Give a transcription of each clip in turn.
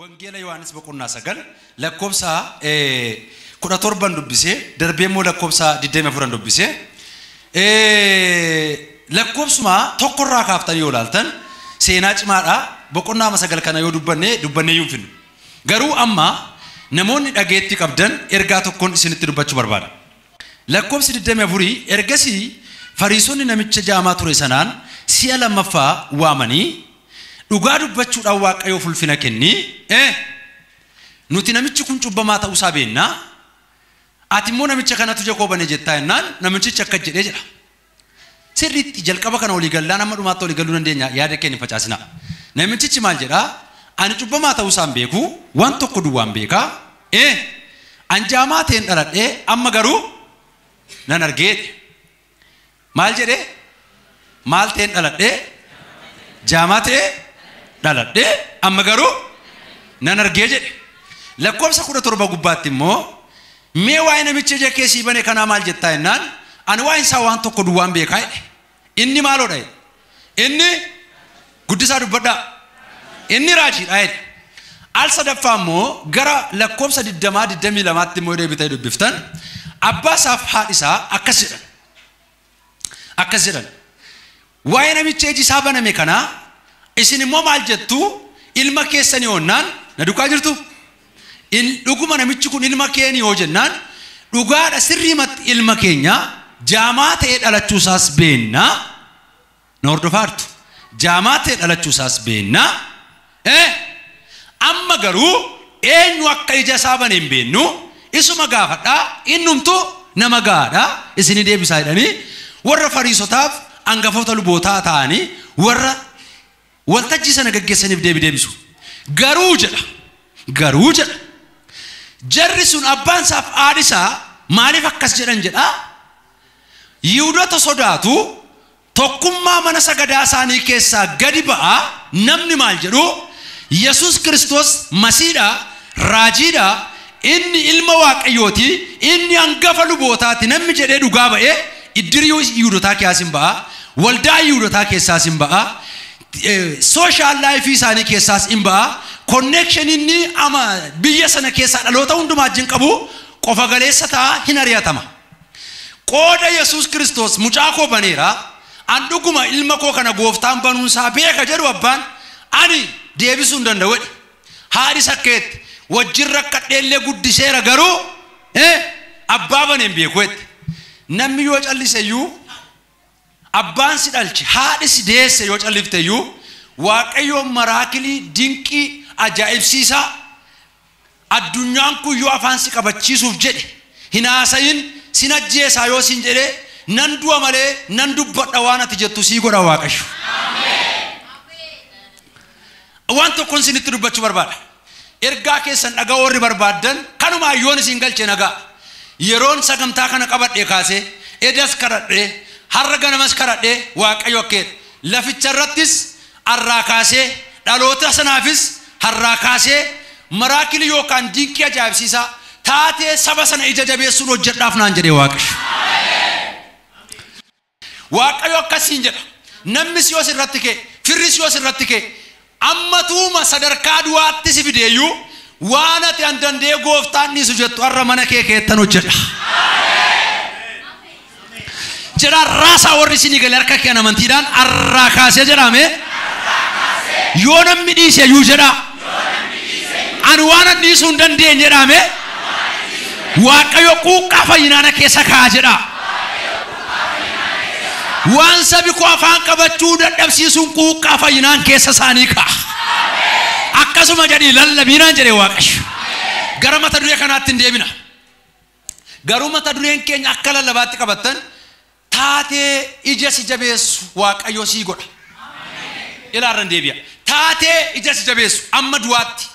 Wangeela Yohaannis boqonnaa 9 lakkoofsa 17 dubbisee darbee immoo lakkoofsa 24 dubbisee lakkoofsuma tokkorraa kaaftanii yoo ilaaltan seenaa cimaadha. Boqonnaa 9 kana yoo dubbanne iyyuu hin finnu. Garuu amma namoonni dhageetti qabdan ergaa tokkoon isinitti dubbachuu barbaada. Lakkoofsi 24 ergasii Fariisonni namicha jaamaa ture sanaan si'a lammaffaa waamanii dhugaa dubbachuudhaan Waaqayyoof ulfina kenni. Nuti namichi kun cubbamaa ta'uusaa beennaa, ati immoo namicha kanatu ija koo bane jettaa jennaan namichichi akka jedhee jedha. Sirriitti jalqaba kana walii gallaan amma dhumaatti walii galuu dandeenya, yaada keenya hin facaasinaa. Namichichi maal jedhaa? Ani cubbamaa ta'uusaa hin beeku, waan tokko duwwaan beekaa. An jaamaa ta'een dhaladhee amma garuu nan argee. Maal jedhee? Maal ta'een dhaladhee? Jaamaa ta'ee dhaladhee amma garuu nan argee jedhe. Lakkoofsa 17 gubbaatti immoo mee waa'ee namicha ija kee sii bane kanaa maal jettaa jennaan ani waa'een isaa waan tokko duwwaan beekaa jedhe. Inni maaloodha jedhe? Inni guddisaa dubbadhaa. Inni raajiidha jedhe. Al sadaffaa immoo gara lakkoofsa 20 22 immoo deebitee dubbiftan abbaa isaaf haadhi isaa akkas jedhan. Akkas jedhan. Waa'ee namicha iji isaa baname kanaa isin immoo maal jettu? Ilma keessanii hoonnaan na duukaa jirtu? Dhuguma namichi kun ilma keenya yoo jennaan dhugaadha, sirriimatti ilma keenya jaamaa ta'ee dhalachuusaas beennaa. Na hordofaartu. Jaamaa ta'ee dhalachuusaas beennaa. Amma garuu eenyu akka ija isaa bane hin beennu, isuma gaafadhaa, innumtu nama gahaadha isinii deebisaa jedhanii warra Fariisotaaf hangafoota lubootaa ta'anii warra waltajjii sana gaggeessaniif deebi deebisu. Garuu jedha, garuu jedha, jarri sun abbaan isaaf haadhi isaa maaliif akkas jedhan jedha? Yihudoota sodaatu tokkummaa mana sagadaa isaanii keessaa gadi ba'a. Namni maal jedhu? Yesuus Kiristoos Masiidha, raajiidha, inni ilma Waaqayyooti, inni hangafa lubootaati namni jedhee dhugaa ba'ee iddirii Yihudotaa keessaas hin ba'a, waldaa Yihudotaa keessaas hin ba'a, social life isaanii keessaas hin ba'a, connection inni ama biyya sana keessaa dhaloota hundumaa wajjin qabu qofa galeessa ta'a, hin ari'atama. Qooda Yesuus Kiristoos mucaa koo baneera, an dhuguma ilma koo kana gooftaan banuunsaa beeka jedhu abbaan ani deebisuu hin danda'u jedhe. Haadhi sakkeetti wajjin rakkadheellee guddiseera garuu abbaa banee hin beeku jedhe. Namni yoo callise iyyuu abbaan si dhalche haadhi si deesse yoo callifte iyyuu Waaqayyoon maraakilii dinqii ajaa'ibsiisaa addunyaan kun yoo afaan si qabachiisuuf jedhe hin haasayin sin ajjeesaa yoo sin jedhe nan du'a malee nan dubbadha waan ati jettu sii godha Waaqayyo. Waan tokkoon isinitti dubbachuu barbaada. Ergaa keessan dhagaa warri barbaaddan kanuma ayyoon isin galche nagaa. Yeroon sagantaa kana qabadhee kaasee edas kadhadhee har'a ganamas kadhadhee Waaqayyo akkeedha. Laficha irrattis har'aa kaasee dhaloota sanaafis har'aa kaasee maraakilii yookaan dinqii ajaa'ibsiisaa taatee saba sana ija jabeessuun hojjedhaaf naan jedhee Waaqayyo. Waaqayyo akkasiin jedha. Namni si yoo sirratti ka'e, firri si yoo sirratti ka'e, ammatuuma sadarkaa du'aatti si fideeyyuu waan ati an danda'ee gooftaan dhiisu jettu har'a mana kee keettan hojjedha. Jedha raasaa warri isinii galee harka kee amantiidhaan har'aa kaasee jedhame. Yoo namni dhiise iyyuu jedha. Ani waan an dhiisuu hin dandeenye jedhame. Waaqayyo quuqqaa fayyinaana keessa kaa'a jedha. Waan sabi koo afaan qabachuu dadhabsiisuun quuqqaa fayyinaan keessa isaanii kaa'a. Akkasuma jedhii lallabiinaan jedhee Waaqayyo. Gara mata duree kanaatti hin deebina. Garuu mata dureen keenya akka lallabaatti qabattan taatee ija si jabeessu Waaqayyo sii godha. Ilaarran deebi'a. Taatee ija si jabeessu amma du'aatti,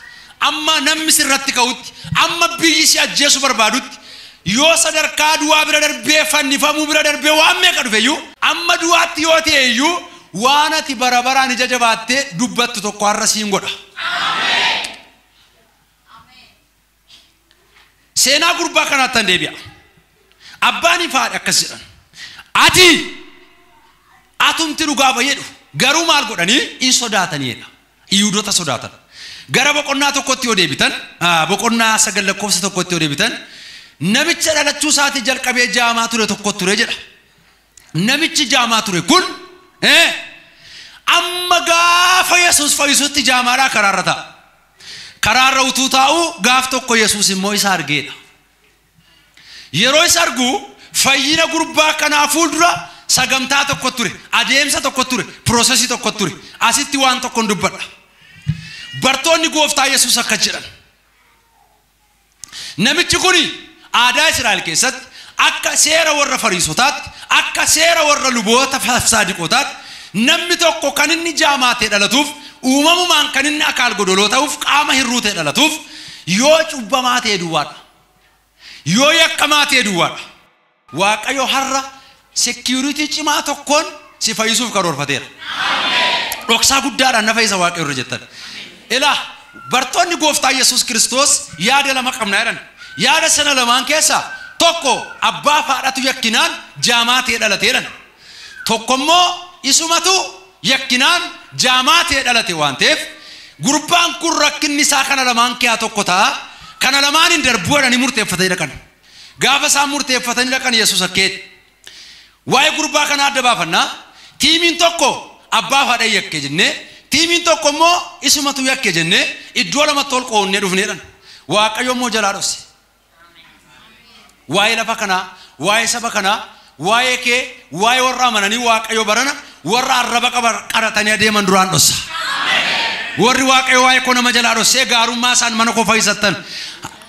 amma namni sirratti ka'utti, amma biyyi si ajjeesu barbaadutti, yoo sadarkaa du'aa bira darbee fannifamuu bira darbee waan meeqa dhufe iyyuu amma du'aatti yoo ta'e iyyuu waan ati bara baraan ija jabaattee dubbattu tokko har'a siin godha. Seenaa gurbaa kanaatti an deebi'a. Abbaan ifaadha akkas jedhan. Ati atumti dhugaa bayyedhu garuu maal godhanii hin sodaataniidha. Yihudoota sodaatan. Gara boqonnaa tokkotti yoo deebitan, boqonnaa 9 lakkoofsa tokkotti yoo deebitan, namicha dhalachuu isaatii jalqabee jaamaa ture tokko ture jedha. Namichi jaamaa ture kun amma gaafa Yesuus fayyisutti jaamaadhaa karaarra ta'a. Karaarra utuu taa'u gaaf tokko Yesuus immoo isa argeedha. Yeroo isa argu fayyina gurbaa kanaa fuuldura sagantaa tokko ture, adeemsa tokko ture, piroosesii tokko ture. Asitti waan tokkoon dubbadha. Bartoonni gooftaa Yesuus akka jedhan. Namichi kuni aadaa Israa'el keessatti akka seera warra Fariisotaatti, akka seera warra luboota saadiqootaatti namni tokko kan inni jaamaa ta'e dhalatuuf, uumamumaan kan inni akaal godoloo ta'uuf, qaama hirruu ta'e dhalatuuf yoo cubbamaa ta'e duwwaadha. Yoo yakkamaa ta'e duwwaadha. Waaqayyo har'a security cimaa tokkoon si fayyisuuf karoorfateera. Dhoksaa guddaadhaan na fayyisa Waaqayyo irra jettan. Ilaa bartoonni gooftaa Yesuus Kiristoos yaada lama qabna jedhan. Yaada sana lamaan keessaa tokko abbaa haadhatu yakkinaan jaamaa ta'e dhalate jedhan. Tokko immoo isumatu yakkinaan jaamaa ta'e dhalate waan ta'eef gurbaan kun rakkinni isaa kana lamaan keessaa tokko ta'a. Kana lamaan hin darbu jedhanii murteeffatanii dhaqan. Gaafa isaan murteeffatanii dhaqan Yesuus akkeedha. Waa'ee gurbaa kana adda baafannaa. Tiimiin tokko abbaa haadha yakke jennee, tiimiin tokko immoo isumatu yakke jennee iddoo lamatti ol qoonnee dhufneedhan. Waaqayyo immoo jalaa dhofse. Waa'ee lafa kanaa, waa'ee saba kanaa, waa'ee kee, waa'ee warra amananii Waaqayyo barana warra arraba qaratanii adeeman duraan dhossa. Warri Waaqayyo waa'ee koo nama jalaa dhossee gaarummaa isaan mana koo fayyisattan.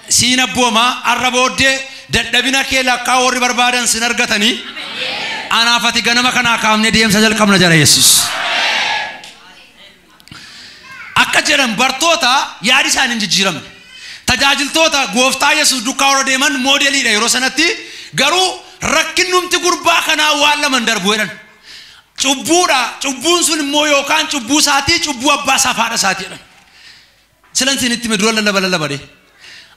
Siin abboomaa arra booddee dadhabina kee lakkaa warri barbaadan sin argatanii anaaf ati ganama kanaa kaafnee deemsa jalqabna jala Yesuus. Akka jedhan bartoota yaadi isaanii hin jijjiiramne. Tajaajiltoota gooftaa Yesuus duukaa warra deeman moodeliidha yeroo sanatti, garuu rakkinnumti gurbaa kanaa waan lama hin darbu jedhan. Cubbuudha, cubbuun sun immoo yookaan cubbuu isaatii, cubbuu abbaa isaa fi haadha isaatii jedhan. Silan isinitti hime dura lallaba lallabadee.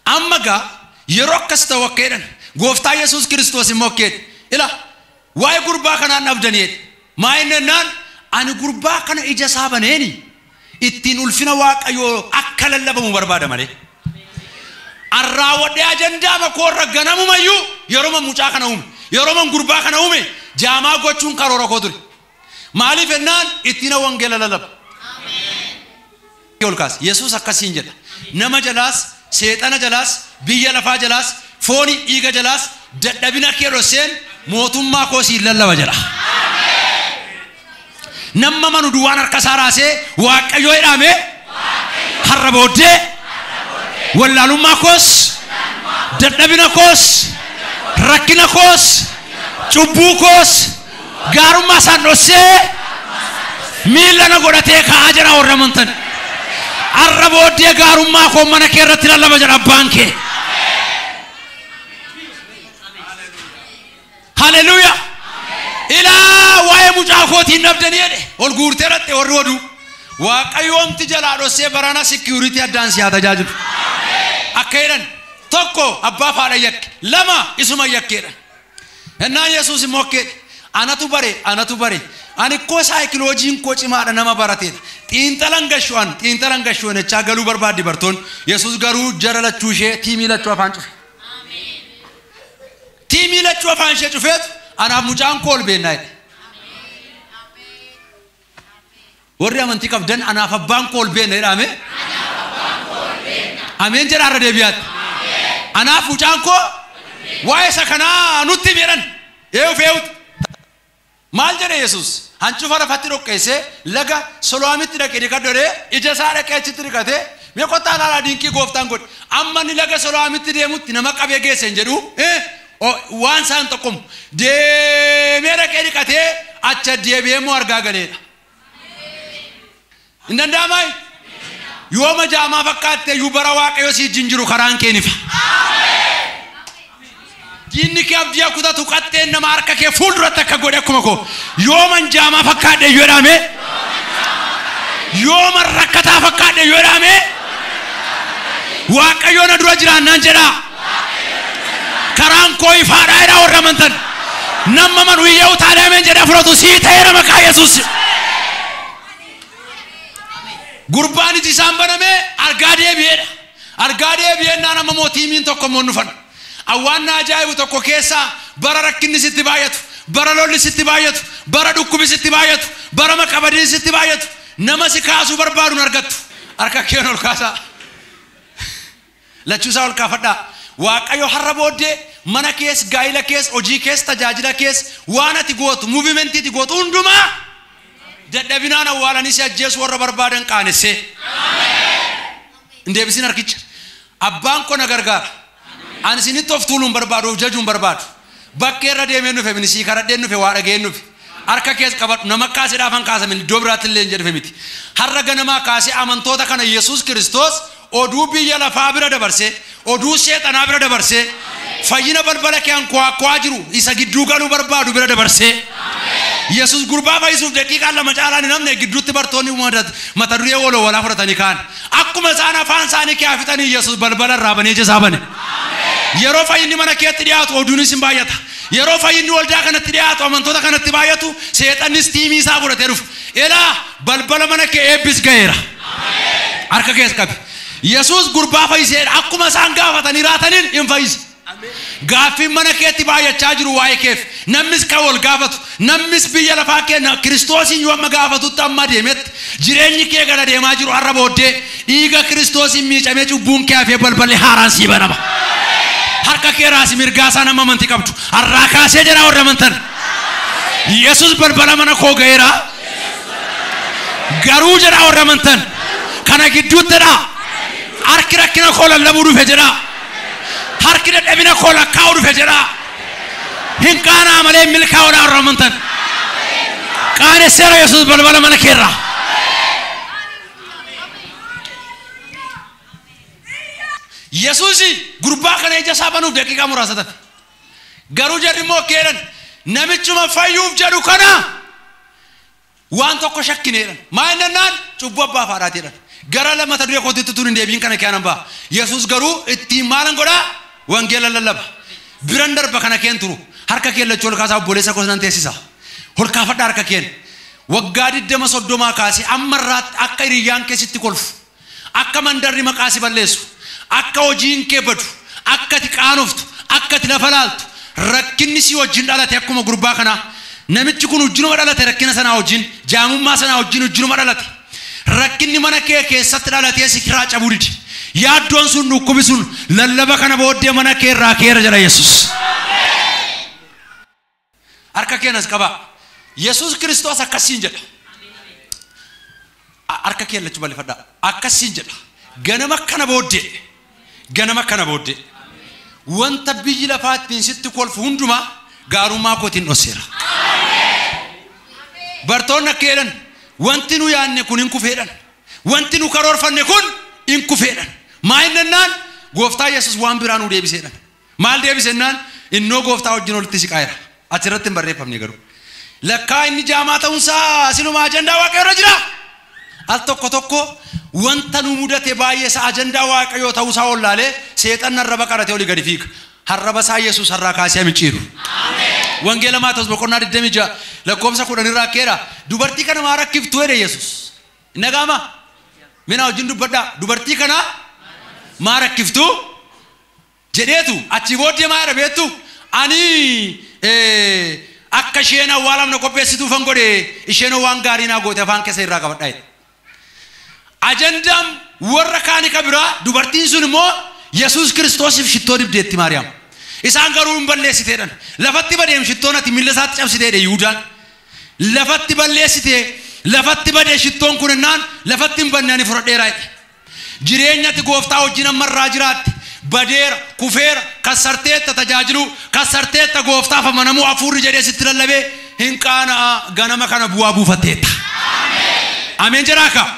Amma gaa yeroo akkas ta'u akka jedhan gooftaa Yesuus Kiristoos immoo akka jedhe, ila waa'ee gurbaa kanaan dhabdanii jedhe. Maa inni jennaan ani gurbaa kana ija isaa baneeni ittiin ulfina Waaqayyoo akka lallabamu barbaada malee. Arraawwadhee ajandaa makoorra ganamumayyuu yeroo mucaa kana uume, yeroo gurbaa kana uume jaamaa gochuun karoora koo ture. Maaliif jennaan ittiin wangeela lallaba. Ol kaase Yesuus akkasiin jedha. Nama jalaas, seexana jalaas, biyya lafaa jalaas, foonii dhiiga jalaas dadhabina kee dhosseen mootummaa koo siin lallaba jedha. Nama manu duwwaan harka isaa raasee Waaqayyoo jedhame har'a booddee wallaalummaa koos, dadhabina koos, rakkina koos, cubbuu koos gaarummaa isaan dhossee miila na godhatee ka'aa jira warra amantan. Har'a booddee gaarummaa koo mana kee irratti lallaba jedha abbaan kee. Haleluuyaa. Ilaa waa'ee mucaa kootiin dhabdanii jedhe ol guurtee dhatte warri oduu. Waaqayyoomti jalaa dhossee barana security addaan si haa tajaajilu. Akka jedhan tokko abbaa haadha yakke, lama isuma yakkeedha. Ennaan Yesuus immoo akkeedha. Anatu bare, anatu bare. Ani koo saayikiloojiin koo cimaadha nama barateedha. Xiinxalan gashu'an, xiinxalan gashu'an jechaa galuu barbaaddi bartoon. Yesuus garuu jara lachuu ishee tiimii lachuu afaan cufe. Tiimii lachuu afaan ishee cufeetu anaaf mucaan koo ol beennaa jedhe. Warri amantii qabdan anaaf abbaan koo ol beenna jedhame. Ameen jedha irra deebi'aatti. Anaaf mucaan koo waa'ee isa kanaa nutti himi jedhan. Eewu fe'uuti. Maal jedhe Yesuus? Hancufa lafatti dhoqqeessee laga Solo'aamitti dhaqee dhiqadhu ija isaa dhaqee achitti dhiqatee mee kottaa ilaalaa dinqii gooftaan godhe. Amma inni laga Solo'aamitti deemutti nama qabee geesse hin jedhu. Waan isaan tokkomu deemee dhaqee dhiqatee acha deebi'ee immoo argaa galeedha. Hin danda'amaa? Yooma jaamaa fakkaatte iyyuu bara Waaqayyo si wajjin jiru karaan kee ni ifa. Diinni kee abdii kutatu qaxxeen nama harka kee fuulduratti akka godhe akkuma koo. Yooman jaamaa fakkaadhe iyyuu jedhame. Yooman rakkataa fakkaadhe iyyuu jedhame. Waaqayyo na dura jiraannaan jedha. Karaan koo ifaadha jedha warra amantan. Nama manu iyyuu taalee ameen jedha fudhatu sii ta'eera maqaa Yesuus. Gurbaan iji isaan banamee argaa deebi'eedha. Argaa deebi'eennaan amma mootiimiin tokko immoo nufan. Awwaanna ajaa'ibu tokko keessaa bara rakkinni sitti baay'atu, bara lolli sitti baay'atu, bara dhukkubi sitti baay'atu, bara maqabadiin sitti baay'atu, nama si kaasuu barbaaduun argattu. Harka keen ol kaasaa. Lachuusaa ol kaafadhaa. Waaqayyo har'a booddee mana kees, gaa'ila kees, hojii kees, tajaajila kees, waan ati gootu, muuvimentii ati gootu hundumaa dadhabinaan awwaalanii si ajjeesu warra barbaadan qaanessee. Hin deebisin harkicha. Abbaan koo na gargaara. Ani isinitti of tuuluun barbaadu, of jajuun barbaadu. Bakkee irra deemee nufe, minisii karadheen nufe, waa dhageen nufe. Harka kees qabadhu, nama kaaseedhaaf han kaasamin iddoo biraatti illee hin jedhufe miti. Har'a ganamaa kaasee amantoota kana Yesuus Kiristoos oduu biyya lafaa bira dabarsee, oduu seexanaa bira dabarsee, fayyina balbala kee hankwaakwaa jiru isa gidduu galuu barbaadu bira dabarsee. Yesuus gurbaa fayyisuuf daqiiqaa 2 caalaan hin hafne gidduutti bartoonni mata duree waloo walaa fudhatanii ka'an. Akkuma isaan afaan isaanii kee fixanii Yesuus balbala irraa banee ija isaa bane. Yeroo fayyinni mana keetti dhiyaatu oduunis hin baay'ata. Yeroo fayyinni waldaa kanatti dhiyaatu amantoota kanatti baay'atu seexannis tiimii isaa fudhatee dhufa. Elaa balbala mana kee eebbis ga'eera. Harka kees qabi. Yesuus gurbaa fayyiseera. Akkuma isaan gaafatanii raataniin hin fayyise. Gaaffiin mana keetti baay'achaa jiru waa'ee keef. Namnis kan wal gaafatu, namnis biyya lafaa kee Kiristoosiin yoo amma gaafatutti amma deemetti jireenyi kee gara deemaa jiru har'a booddee dhiiga Kiristoosiin miicamee cubbuun kee hafee balballi haaraan sii banama. Harka kee raasi mirgaa isaa nama amantii qabdu. Har'aa kaasee jira warra amantan. Yesuus balbala mana koo ga'eera. Garuu jedha warra amantan. Kana gidduuttidha. Harki rakkina koo lallabuu dhufe jedha. Harki dadhabina koo lakkaa'uu dhufe jedha. Hin qaanaa malee milkaa'uudha warra amantan. Qaanesseera Yesuus balbala mana keerraa. Yesuus gurbaa kana ija isaa banuuf daqiiqaa muraasa tafe. Garuu jarri immoo keedhan namichuma fayyuuf jedhu kana waan tokko shakkineedhan. Maal jennaan cubbuu abbaa faadhaateedhan. Gara mata duree kootitti tun hin deebiin kana keenan ba'a. Yesuus garuu ittiin maalan godhaa wangeela lallaba. Biran darba kana keen turu. Harka kee lachuu ol kaasaa obboleessa koos nan teessisa. Ol kaafadhaa harka keen. Waggaa 20-30 kaasee amma irraatti akka hiriyyaan keessatti kolfu, akka mandarri maqaa si balleessu, akka hojiin kee badu, akka ati qaanoftu, akka ati lafa laaltu, rakkinni si wajjin dhalate akkuma gurbaa kanaa. Namichi kun wajjinuma dhalate rakkina sanaa wajjin, jaamummaa sanaa wajjin wajjinuma dhalate. Rakkinni mana kee keessatti dhalatee si kiraa cabuu didi. Yaaddoon sun dhukkubi sun lallaba kana booddee mana kee irraa keera jedha Yesuus. Harka keenas qabaa. Yesuus Kiristoos akkasiin jedha. Harka kee lachuu bal'ifadhaa. Akkasiin jedha. Ganama kana booddee, ganama kana booddee wanta biyyi lafaa ittiin sitti kolfu hundumaa gaarummaa kootiin dhosseera. Bartoonni akka jedhan wanti nu yaadne kun hin kufeedhan. Wanti nu karoorfanne kun hin kufeedhan. Maal jennaan gooftaa Yesuus waan biraa nu deebiseedhan. Maal deebisennaan innoo gooftaa wajjin walitti siqaayera. Achirratti hin barreeffamne garuu. Lakkaa inni jaamaa ta'uunsaa sinuma ajandaa waaqayyoo irra jira. Al tokko tokko wanta nu mudate baay'ee isa ajandaa waaqayyoo ta'uusaa wallaalee seexanni arraba qaratee olii gadi fiiga. Arraba isaa Yesuus har'aa kaasee micciiru. Wangeela Maatewos boqonnaa 26 lakkoofsa 10 irraa akkeera. Dubartii kana maa rakkiftu jedhe Yesuus. Hin dhaga'amaa? Mina wajjin dubbadhaa. Dubartii kana maa rakkiftu jedheetu achii booddee maa jedha beektu? Ani akka isheen awwaalamna qopheessituufan godhe isheen waan gaarii naa goote afaan keessa irraa qabadhaa jedhe. Ajandaan warra kaanii ka biraa dubartiin sun immoo Yesuus Kiristoosiif shittoo dibdeetti Maariyaam. Isaan garuu hin balleessiteedhan. Lafatti badeem shittoon ati miilla isaatti cabsiteedhe Yihuudaan. Lafatti balleessitee lafatti badee shittoon kun ennaan lafatti hin banne ani fudhadheera jedhe. Jireenya ati gooftaa wajjin amma irraa jiraatte badeera, kufeera, kassarteetta tajaajiluu, kassarteetta gooftaaf amanamuu hafuurri jedhee sitti lallabee hin qaana'a ganama kana bu'aa buufatteetta. Ameen jedhaa kaa.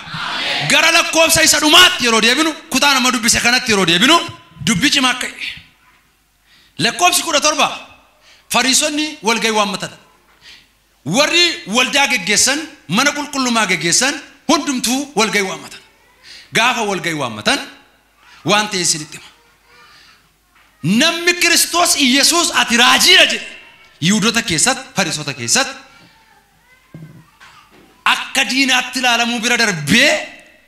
Gara lakkoofsa isa dhumaatti yeroo deebinu kutaa nama dubbise kanatti yeroo deebinu dubbii cimaa akka lakkoofsi 17 Fariisonni walgahii waammatan. Warri waldaa geggeessan mana qulqullummaa geggeessan hundumtuu walgahii waammatan. Gaafa walgahii waammatan waan ta'e isinitti hima. Namni Kiristoos Iyyasuus ati raajiidha jedhe Yihudoota keessatti Fariisota keessatti akka diinaatti ilaalamuu bira darbee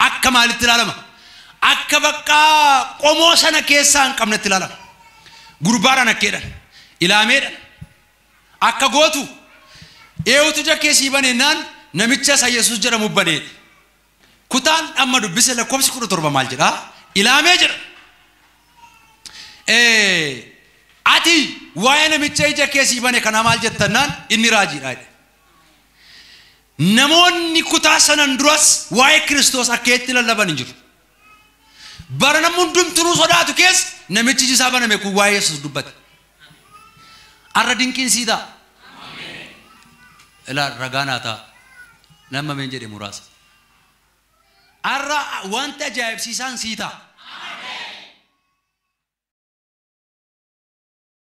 Akka maalitti ilaalama? Akka bakka qomoo sana keessaa hin qabnetti ilaalama. Gurbaadhaan akkeedhan, ilaameedhan. Akka gootu eewutu ija keessii baneennaan namicha isa Yesuus jedhamu baneedha. Kutaan amma dubbise lakkoofsi 17 maal jedhaa? Ilaamee jedha. Ati waa'ee namicha ija keessii bane kanaa maal jettannaan inni raajiidha jedhe. Namoonni kutaa sanan duras waa'ee Kiristoos akka itti lallaban hin jiru. Bara namni hundumtuu sodaatu keessa namichi iji isaa baname kun waa'ee Yesuus dubbate. Arra dinqiin sii ta'a. Ilaa ragaa naa ta'a. Nama meen jedhe muraasa. Arra wanti ajaa'ibsiisaan sii ta'a.